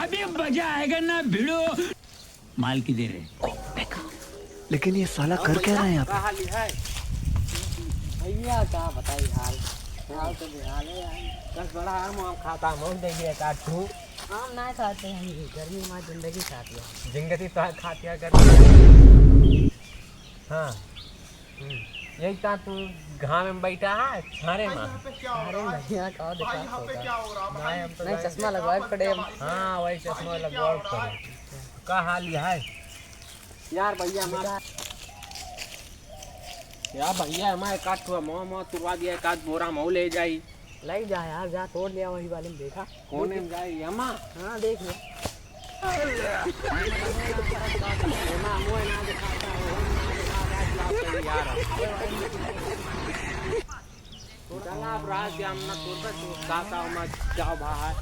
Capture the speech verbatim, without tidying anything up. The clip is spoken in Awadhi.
अभी मजा आएगा ना भिड़ो। माल की दे रहे। लेकिन ये साला कर क्या रहा है यहाँ पे? का हाल है? भैया, का बताई हाल? हाल तो बेहाल है यार। बस बड़ा आम, आम खाता, मौज दे दिया काट तू। आम ना खाते हम, गर्मी में जिंदगी खाती है। जिंदगी तो खाती है गर्मी। हाँ। हम्म। यही ता तू घाम में बैठा है, छारे में। अरे भैया, का दिक्कत होता? नहीं, हम तो नहीं, चश्मा लगवाए पड़े हम। हाँ, वही चश्मा लगवाए पड़े। का हाल है? यार भैया, हमार, यार भैया, हमार एक आध ठो मो, मो तुरवा दिया, एक आध बोरा मो ले जाई। ले जा यार, जा तोड़ लिया वही वाले में, देखा। कौन है जाई, अम्मा? हाँ, देख ले। अम्मा, मुँह ना दिखाता है, मुँह ना दिखाता है, यार। चला, अब रात के हम ना तोड़बे, तो का, का, हम क्या भाई?